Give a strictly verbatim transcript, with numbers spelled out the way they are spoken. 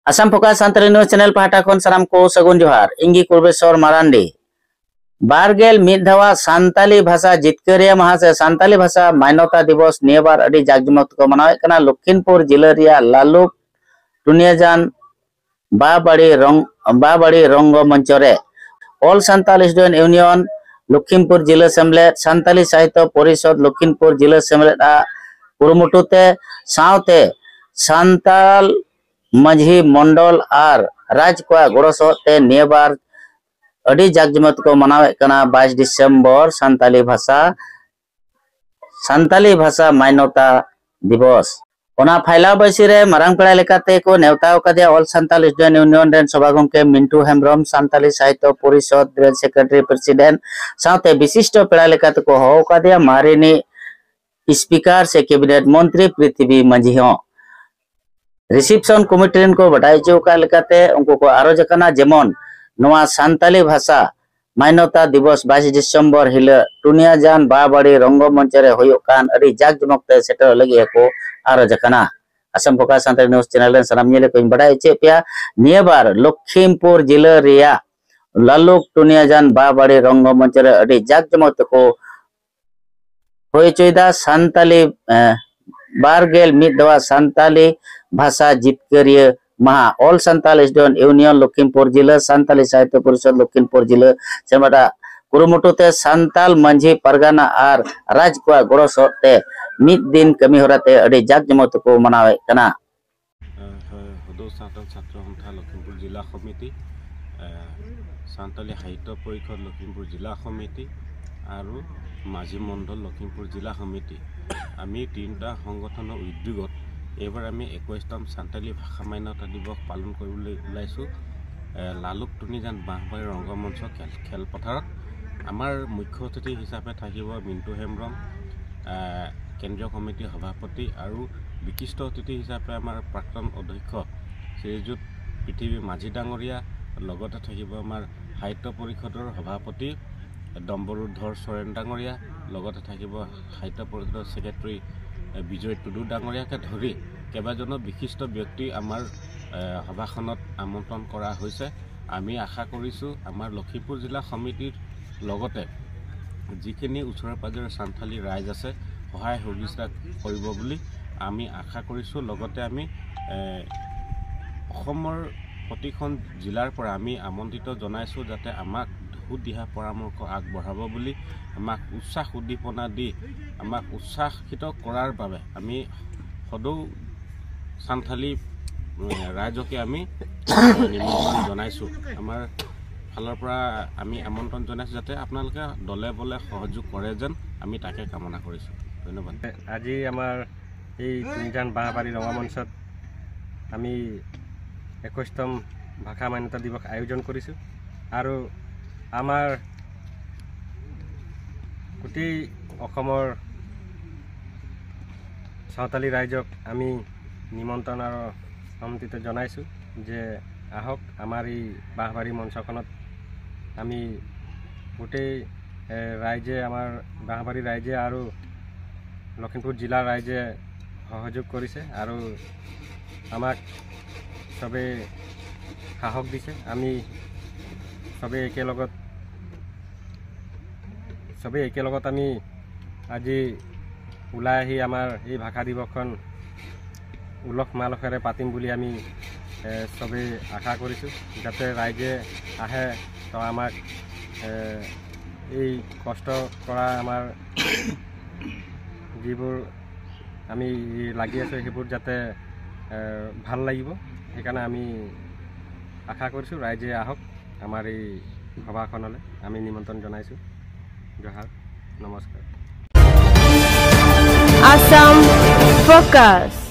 Assam focus Santali news channel ᱯᱟᱦᱴᱟ ᱠᱷᱚᱱ ᱥᱟᱱᱟᱢ ᱠᱚ ᱥᱟᱹᱜᱩᱱ ᱡᱚᱦᱟᱨ᱾ ᱤᱧ ᱜᱮ ᱠᱩᱨᱵᱮᱥᱚᱨ ᱢᱟᱨᱟᱱᱰᱤ᱾ ᱵᱟᱨᱜᱮᱞ ᱢᱤᱫ ᱫᱷᱟᱣᱟ ᱥᱟᱱᱛᱟᱞᱤ ᱵᱷᱟᱥᱟ ᱡᱤᱛᱠᱟᱹᱨᱤᱭᱟᱹ ᱢᱟᱦᱟ ᱥᱮ ᱥᱟᱱᱛᱟᱞᱤ ᱵᱷᱟᱥᱟ ᱢᱟᱱᱚᱛᱟ ᱫᱤᱵᱚᱥ ᱱᱤᱭᱟᱹ ᱵᱟᱨ ᱟᱹᱰᱤ ᱡᱟᱠ ᱡᱚᱢᱚᱠ ᱛᱮᱠᱚ ᱢᱟᱱᱟᱣᱮᱫ ᱠᱟᱱᱟ᱾ ᱞᱚᱠᱷᱤᱢᱯᱩᱨ ᱡᱤᱞᱟᱹ ᱨᱮᱭᱟᱜ ᱞᱟᱞᱩᱠ ᱴᱩᱱᱤᱭᱟᱡᱟᱱ ᱵᱟᱵᱟᱲᱤ ᱨᱚᱝ-, ᱵᱟᱵᱟᱲᱤ ᱨᱚᱝᱜᱚ ᱢᱚᱧᱪᱚ ᱨᱮ All Santal Student Union ᱞᱚᱠᱷᱤᱢᱯᱩᱨ ᱡᱤᱞᱟᱹ ᱥᱮᱢᱞᱮᱫ, ᱥᱟᱱᱛᱟᱞᱤ ᱥᱟᱦᱤᱛᱭᱚ ᱯᱚᱨᱤᱥᱚᱫ ᱞᱚᱠᱷᱤᱢᱯᱩᱨ ᱡᱤᱞᱟᱹ ᱥᱮᱢᱞᱮᱫ ᱟᱜ ᱠᱩᱨᱩᱢᱩᱴᱩ ᱛᱮ ᱥᱟᱶᱛᱮ ᱥᱟᱱᱛᱟᱞ ᱢᱟᱹᱡᱷᱤ ᱢᱚᱱᱰᱚᱞ ᱟᱨ ᱨᱟᱡᱽ ᱠᱚᱣᱟᱜ ᱜᱚᱲᱚ ᱥᱚᱦᱚᱫ ᱛᱮ ᱱᱤᱭᱟᱹ ᱵᱟᱨ ᱟᱹᱰᱤ ᱡᱟᱠ ᱡᱚᱢᱚᱠ ᱛᱮᱠᱚ ᱢᱟᱱᱟᱣᱮᱫ ᱠᱟᱱᱟ ᱵᱟᱭᱤᱥ ᱰᱤᱥᱮᱢᱵᱚᱨ ᱥᱟᱱᱛᱟᱞᱤ ᱵᱷᱟᱥᱟ, ᱥᱟᱱᱛᱟᱞᱤ ᱵᱷᱟᱥᱟ ᱢᱟᱱᱚᱛᱟ ᱫᱤᱵᱚᱥ᱾ ᱚᱱᱟ ᱯᱷᱟᱭᱞᱟᱣ ᱵᱟᱹᱭᱥᱤ ᱨᱮ ᱢᱟᱨᱟᱝ ᱯᱮᱲᱟ ᱞᱮᱠᱟᱛᱮ ᱠᱚ ᱱᱮᱣᱛᱟ ᱟᱠᱟᱫᱮᱭᱟ All Santal Student Union ᱨᱮᱱ ᱥᱚᱵᱷᱟ ᱜᱚᱢᱠᱮ ᱢᱤᱱᱴᱩ ᱦᱮᱢᱵᱨᱚᱢ, ᱥᱟᱱᱛᱟᱞᱤ ᱥᱟᱦᱤᱛᱭᱚ ᱯᱚᱨᱤᱥᱚᱫ ᱨᱮᱱ ᱥᱮᱠᱨᱮᱴᱟᱨᱤ ᱯᱨᱮᱥᱤᱰᱮᱱᱴ, ᱥᱟᱶᱛᱮ ᱵᱤᱥᱤᱥᱴᱚ ᱯᱮᱲᱟ ᱞᱮᱠᱟᱛᱮ ᱠᱚ ᱦᱚᱦᱚ ᱟᱠᱟᱫᱮᱭᱟ ᱢᱟᱨᱮᱱᱤᱡ ᱥᱯᱤᱠᱟᱨ ᱥᱮ ᱠᱮᱵᱤᱱᱮᱴ ᱢᱚᱱᱛᱨᱤ ᱯᱨᱤᱛᱷᱤᱵᱤ ᱢᱟᱹᱡᱷᱤ ᱦᱚᱸ᱾ ᱨᱤᱥᱤᱯᱥᱚᱱ ᱠᱚᱢᱤᱴᱤ ᱨᱮᱱ ᱠᱚ ᱵᱟᱰᱟᱭ ᱦᱚᱪᱚ ᱟᱠᱟᱫ ᱞᱮᱠᱟᱛᱮ ᱩᱱᱠᱩ ᱠᱚ ᱟᱨᱚᱡᱽ ᱟᱠᱟᱱᱟ, ᱡᱮᱢᱚᱱ ᱱᱚᱣᱟ ᱥᱟᱱᱛᱟᱞᱤ ᱵᱷᱟᱥᱟ ᱢᱟᱱᱚᱛᱟ ᱫᱤᱵᱚᱥ ᱵᱟᱭᱤᱥ ᱰᱤᱥᱮᱢᱵᱚᱨ ᱦᱤᱞᱳᱜ ᱴᱩᱱᱤᱭᱟᱡᱟᱱ ᱵᱟᱵᱟᱲᱤ ᱨᱚᱝᱜᱚ ᱢᱚᱧᱪᱚ ᱨᱮ ᱦᱩᱭᱩᱜ ᱠᱟᱱ ᱟᱹᱰᱤ ᱡᱟᱠ ᱡᱚᱢᱚᱠ ᱛᱮ ᱥᱮᱴᱮᱨᱚᱜ ᱞᱟᱹᱜᱤᱫ ᱦᱚᱸᱠᱚ ᱟᱨᱚᱡᱽ ᱟᱠᱟᱱᱟ᱾ Assam focus Santali news channel ᱨᱮᱱ ᱥᱟᱱᱟᱢ ᱧᱮᱞ ᱠᱚᱧ ᱵᱟᱰᱟᱭ ᱦᱚᱪᱚᱭᱮᱫ ᱯᱮᱭᱟ, ᱱᱤᱭᱟᱹ ᱵᱟᱨ ᱞᱚᱠᱷᱤᱢᱯᱩᱨ ᱡᱤᱞᱟᱹ ᱨᱮᱭᱟᱜ ᱞᱟᱞᱩᱠ ᱴᱩᱱᱤᱭᱟᱡᱟᱱ ᱵᱟᱵᱟᱲᱤ ᱨᱚᱝᱜᱚ ᱢᱚᱧᱪᱚ ᱨᱮ ᱟᱹᱰᱤ ᱡᱟᱠ ᱡᱚᱢᱚᱠ ᱛᱮᱠᱚ ᱦᱩᱭ ᱦᱚᱪᱚᱭᱮᱫᱟ ᱥᱟᱱᱛᱟᱞᱤ, ᱮ, ᱵᱟᱨ ᱜᱮᱞ ᱢᱤᱫ ᱫᱷᱟᱣᱟ ᱥᱟᱱᱛᱟᱞᱤ ᱵᱷᱟᱥᱟ ᱡᱤᱛᱠᱟᱹᱨᱤᱭᱟᱹ ᱢᱟᱦᱟ᱾ All Santal Student Union ᱞᱚᱠᱷᱤᱢᱯᱩᱨ ᱡᱤᱞᱟᱹ, Santali Sahitya ᱯᱚᱨᱤᱥᱚᱫ ᱞᱚᱠᱷᱤᱢᱯᱩᱨ ᱡᱤᱞᱟᱹ ᱥᱮᱢᱞᱮᱫ ᱟᱜ ᱠᱩᱨᱩᱢᱩᱴᱩ ᱛᱮ ᱥᱟᱱᱛᱟᱞ ᱢᱟᱹᱡᱷᱤ ᱯᱟᱨᱜᱟᱱᱟ ᱟᱨ ᱨᱟᱡᱽ ᱠᱚᱣᱟᱜ ᱜᱚᱲᱚ ᱥᱚᱦᱚᱫ ᱛᱮ ᱢᱤᱫ ᱫᱤᱱ ᱠᱟᱹᱢᱤ ᱦᱚᱨᱟ ᱛᱮ ᱟᱹᱰᱤ ᱡᱟᱠ ᱡᱚᱢᱚᱠ ᱛᱮᱠᱚ ᱢᱟᱱᱟᱣᱮᱫ ᱠᱟᱱᱟ᱾ ᱮ, ᱦᱚᱫᱚ ᱥᱟᱱᱛᱟᱲ ᱪᱷᱟᱛᱨᱚ ᱥᱚᱝᱜᱷᱟ ᱞᱚᱠᱷᱤᱢᱯᱩᱨ ᱡᱤᱞᱟ ᱠᱚᱢᱤᱴᱤ, ᱮ, ᱥᱟᱱᱛᱟᱞᱤ ᱥᱟᱦᱤᱛᱭᱚ ᱯᱚᱨᱤᱥᱚᱫ ᱞᱚᱠᱷᱤᱢᱯᱩৰ জিলা কমিটি আৰু মাঝি মণ্ডল লখিমপুৰ জিলা কমিটি, আমি তিনিটা সংগঠনৰ উদ্যোগত এইবাৰ আমি একৈশতম চান্তালী ভাষা মান্যতা দিৱস পালন কৰিবলৈ ওলাইছোঁ। এ, লালুক টুনিজান বাঁহবাৰী ৰংগমঞ্চ খেল, খেলপথাৰত আমাৰ মুখ্য অতিথি হিচাপে থাকিব মিণ্টু হেমব্ৰম, এ, কেন্দ্ৰীয় কমিটিৰ সভাপতি, আৰু বিশিষ্ট অতিথি হিচাপে আমাৰ প্ৰাক্তন অধ্যক্ষ শ্ৰীযুত পৃথিৱী মাঝি ডাঙৰীয়া, লগতে থাকিব আমাৰ সাহিত্য পৰিষদৰ সভাপতি ডম্বৰুধৰ চৰেণ ডাঙৰীয়া, লগতে থাকিব সাহিত্য পৰিষদৰ ছেক্ৰেটাৰী, এ, বিজয় টুডু ডাঙৰীয়াকে ধৰি কেইবাজনো বিশিষ্ট ব্যক্তি আমাৰ এ, সভাখনত আমন্ত্ৰণ কৰা হৈছে। আমি আশা কৰিছোঁ আমাৰ লখিমপুৰ জিলা সমিতিৰ লগতে যিখিনি ওচৰে পাজৰে চান্থালী ৰাইজ আছে, সহায় সহযোগিতা কৰিব বুলি আমি আশা কৰিছোঁ। লগতে আমি এ, অসমৰ প্ৰতিখন জিলাৰ পৰা আমি আমন্ত্ৰিত জনাইছোঁ যাতে আমাক সুদিহা পৰামৰ্শ আগবঢ়াব বুলি, আমাক উৎসাহ উদ্দীপনা দি আমাক উৎসাহিত কৰাৰ বাবে আমি সদৌ চান্থালী এ, ৰাইজকে আমি নিমন্ত্ৰণ জনাইছোঁ। আমাৰ ফালৰ পৰা আমি আমন্ত্ৰণ জনাইছোঁ যাতে আপোনালোকে দলে বলে সহযোগ কৰে যেন, আমি তাকে কামনা কৰিছোঁ। ধন্যবাদ। আজি আমাৰ এই তিনিজান বাঁহবাৰী ৰঙামঞ্চত আমি একৈশতম ভাষা মান্যতা দিৱস আয়োজন কৰিছোঁ আৰু আমাৰ গোটেই অসমৰ চাওতালী ৰাইজক আমি নিমন্ত্ৰণ আৰু আমন্ত্ৰিত জনাইছোঁ যে আহক আমাৰ এই বাঁহবাৰী মঞ্চখনত আমি গোটেই এ, ৰাইজে, আমাৰ বাঁহবাৰী ৰাইজে আৰু লখিমপুৰ জিলাৰ ৰাইজে সহযোগ কৰিছে আৰু আমাক চবেই সাহস দিছে। আমি চবেই একেলগত চবেই একেলগত আমি আজি ওলাই আহি আমাৰ এই ভাষা দিৱসখন উলহ মালহেৰে পাতিম বুলি আমি এ, চবেই আশা কৰিছোঁ যাতে ৰাইজে আহে, তো আমাক এ, এই কষ্ট কৰা আমাৰ যিবোৰ আমি লাগি আছোঁ সেইবোৰ যাতে এ, ভাল লাগিব। সেইকাৰণে আমি আশা কৰিছোঁ ৰাইজে আহক আমাৰ এই সভাখনলৈ। আমি নিমন্ত্ৰণ জনাইছোঁ। জোহাৰ, নমস্কাৰ। Assam Focus.